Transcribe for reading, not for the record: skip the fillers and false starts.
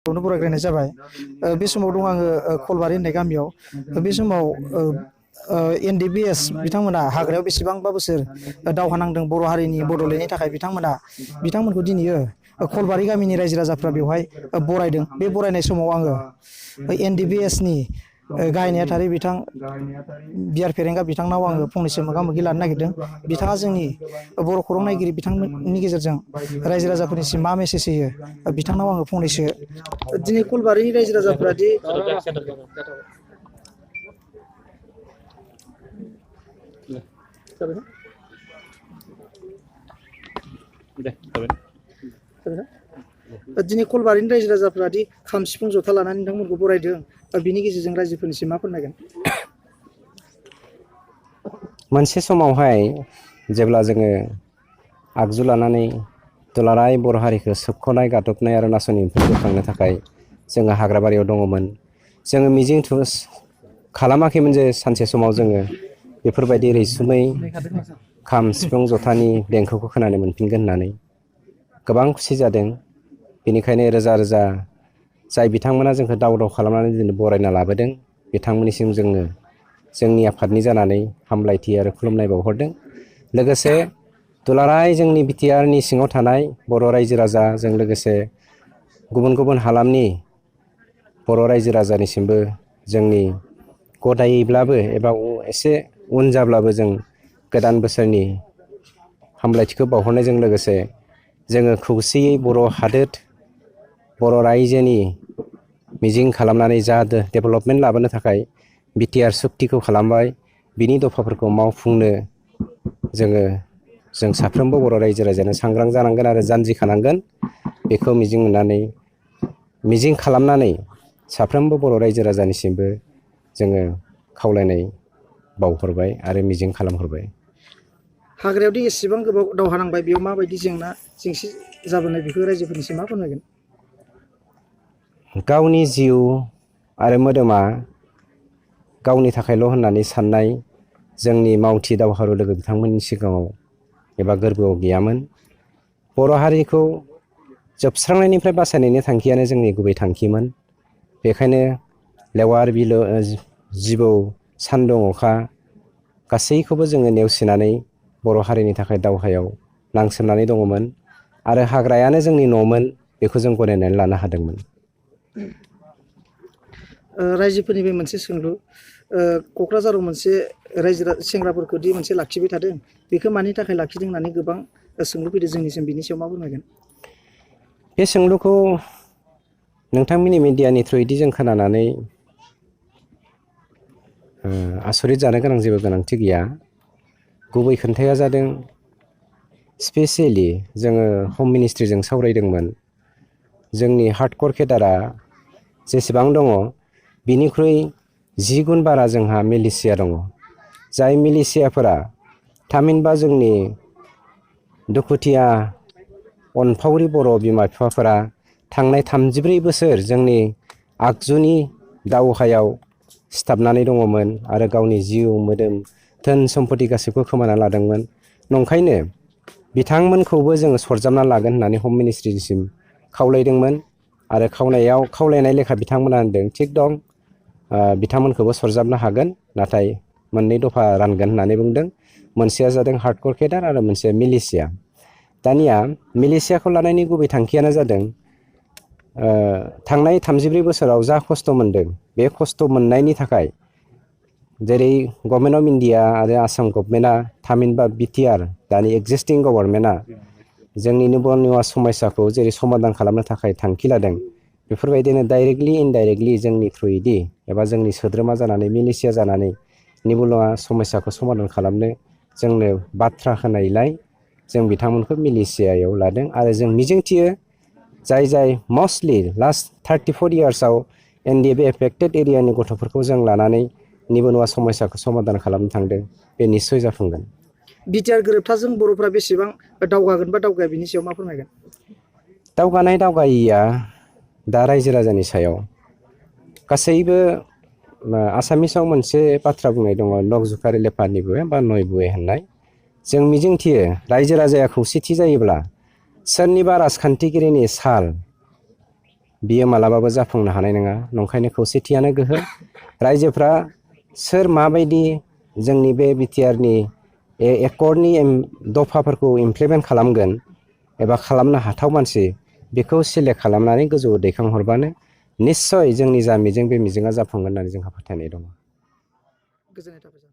बरायग्रोनाय जाबाय। बे समाव दं आङो खलबारि होननाय गामियाव। बे समाव NDFB S बिथांमोना हाग्रायाव बेसेबांबा बोसोर दावहा नांदों बर' हारिनि बड'लेण्डनि थाखाय बिथांमोनखौ दिनै खलबारि गामिनि रायजो राजाफ्रा बेवहाय बरायदों। बे बरायनाय समाव आङो NDFB S नि गाहाय नेहाथारि बिथां BR फेरेंगा बिथांनाव आङो फंनैसो मोगा मोगि लानो नागिरदों। बिथाङा जोंनि बर' खौरां नायगिरि बिथांमोननि गेजेरजों रायजो राजाफोरनिसिम मा मेसेज होयो बिथांनाव आङो फंनैसो दिनै खलबारिनि रायजो राजाफोरा दि दिनै खलबारिनि रायजो राजाफोरा दि खाम सिफुं जथा लानानै नोंथांमोनखौ बरायदों, बिनि गेजेरजों रायजोफोरनिसिम मा फोरमायगोन? मोनसे समावहाय जेब्ला जोङो आगजु लानानै दुलाराय बर' हारिखौ सोबख'नाय गादबनाय आरो नासयनायनिफ्राय बोखांनो थाखाय जोङो हाग्राबारियाव दङमोन। जोङो मिजिं खालामाखैमोन जे सानसे समाव जोङो बेफोरबायदि रैसुमै खाम सिफुं जथानि देंखोखौ खोनानो मोनफिनगोन होननानै। गोबां खुसि जादों। बेनिखायनो रोजा रोजा जाय बिथांमोना जोंखौ दाव दाव खालामनानै दिनै बरायना लाबोदों, बिथांमोननिसिम जोङो जोंनि आफादनि जानानै हामलायथि आरो खुलुमनाय बावहरदों। लोगोसे दुलाराय जोंनि BTRनि सिङाव थानाय बर' रायजो राजाजों लोगोसे गुबुन गुबुन हालामनि बर' रायजो राजानिसिमबो जोंनि गदायैब्लाबो एबा एसे उन जाब्लाबो जों गोदान बोसोरनि हामलायथिखौ बावहरनायजों लोगोसे जोङो खौसेयै बर' हादोर बर' रायजोनि मिजिं खालामनानै जा डेभेलपमेन्ट लाबोनो थाखाय BTR सुक्तिखौ खालामबाय, बिनि दफाफोरखौ मावफुंनो जों साफ्रोमबो बर' रायजो राजायानो सांग्रां जानांगोन आरो जानजि खानांगोन। बेखौ मिजिं खालामनानै साफ्रोमबो बर' रायजो राजानिसिमबो जोङो खावलायनाय बावहरबाय आरो मिजिं खालामहरबाय। हाग्रायावदि एसेबां गोबाव दावहा नांबाय, बेयाव माबायदि जेंना जेंसि जाबोनाय बेखौ रायजोफोरनिसिम मा फोरमायगोन? गावनि जिउ आरो मोदोमा गावनि थाखायल' होननानै साननाय जोंनि मावथि दावहारु लोगो बिथांमोननि सिगाङाव एबा गोरबोआव गैयामोन। बर' हारिखौ जोबस्रांनायनिफ्राय बासायनायनि थांखियानो जोंनि गुबै थांखिमोन। बेखायनो लेवार बिलो जिबौ सान्दुं अखा गासैखौबो जोङो नेवसिनानै बर' हारिनि थाखाय दावहायाव नांसोमनानै दङमोन आरो हाग्रायानो जोंनि न'मोन, बेखौ जों गनायनानै लानो हादोंमोन। रायजोफोरनि बे मोनसे सोंलु, क'क्राझाराव मोनसे सेंग्राफोरखौ दि मोनसे लाखिबाय थादों, बेखौ मानि थाखाय लाखिदों होननानै गोबां सोंलु फैदों जोंनिसिम, बिनि सायाव मा फोरमायगोन? बे सोंलुखौ नोंथांमोननि मिडियानि थ्रुयैदि जों खोनानानै आसरित जानो गोनां जेबो गोनांथि गैया। गुबै खोन्थाया जादों, स्पेसियेलि जोङो हम मिनिस्ट्रिजों सावरायदोंमोन। जोंनि हार्डक'र केडारा जेसेबां दङ, बिनिख्रुइ 10 गुन बारा जोंहा मिलिशिया दङ। जाय मिलिशियाफोरा थामहिनबा जोंनि दुखुथिया अनफावरि बर' बिमा बिफाफोरा थांनाय 34 बोसोर जोंनि आगजुनि दावहायाव सिथाबनानै दङमोन आरो गावनि जिउ मोदोम धोन सम्पति गासैबो खोमाना लादोंमोन। नंखायनो बिथांमोनखौबो जोङो सरजाबना लागोन होननानै हम मिनिस्ट्रिसिम खावलायदोंमोन आरो खावलायनाय लेखा बिथांमोना होनदों, थिग दं, बिथांमोनखौबो सरजाबनो हागोन, नाथाय मोननै दफा रानगोन होननानै बुंदों। मोनसेया जादों हार्डक'र केडार आरो मोनसेया मिलिशिया। दानिया मिलिशियाखौ लानायनि गुबै थांखियानो जादों, थांनाय 34 बोसोराव जा खस्थ' मोनदों, बे खस्थ' मोननायनि थाखाय जेरै गभर्नमेन्ट अफ इन्डिया आरो आसाम गभर्नमेन्टआ थामहिनबा BTR दानि एक्जिस्टिं गभर्नमेन्टआ जोंनि निबनुवा समस्याखौ जेरै समाधान खालामनो थाखाय थांखि लादों, बेफोरबायदिनो डाइरेक्टलि इनडाइरेक्टलि जोंनि थ्रुयैदि एबा जोंनि सोद्रोमा जानानै मिलिशिया जानानै निबनुवा समस्याखौ समाधान खालामनो जोंनो बाथ्रा होनायलाय जों बिथांमोनखौ मिलिशियायाव लादों आरो जों मिजिंथियो जाय मस्टलि लास्ट 34 इयार्सआव NDFB एफेक्टेड एरियानि गथ'फोरखौ जों लानानै निबनुवा समस्याखौ समाधान खालामनो थांदों, बे निस्सय जाफुंगोन। BTR गोरोबथाजों बर'फ्रा बेसेबां दावगागोन बा दावगाया, बिनि सायाव मा फोरमायगोन? दावगायिया दा रायजो राजानि सायाव। गासैबो आसामिसाव मोनसे बाथ्रा बुंनाय दङ, नग जुकारि लेफानिबो बा नय बुवे होननाय। जों मिजिंथियो रायजो राजाया खौसेथि जायोब्ला सोरनिबा राजखान्थिगिरिनि साल बियो मालाबाबो जाफुंनो हानाय नङा। नंखायनो खौसेथियानो गोहो। रायजोफ्रा सोर माबायदि जोंनि बे बिटिआरनि एकर्डनि दफाफोरखौ इमप्लिमेन्ट खालामगोन एबा खालामनो हाथाव मानसि बेखौ सिलेक्ट खालामनानै गोजौआव दैखांहरबानो निस्सय जोंनि जा मिजिं बे मिजिङा जाफुंगोन होननानै जोंहा फोथायनाय दङ। गोजोननाय थाबाय।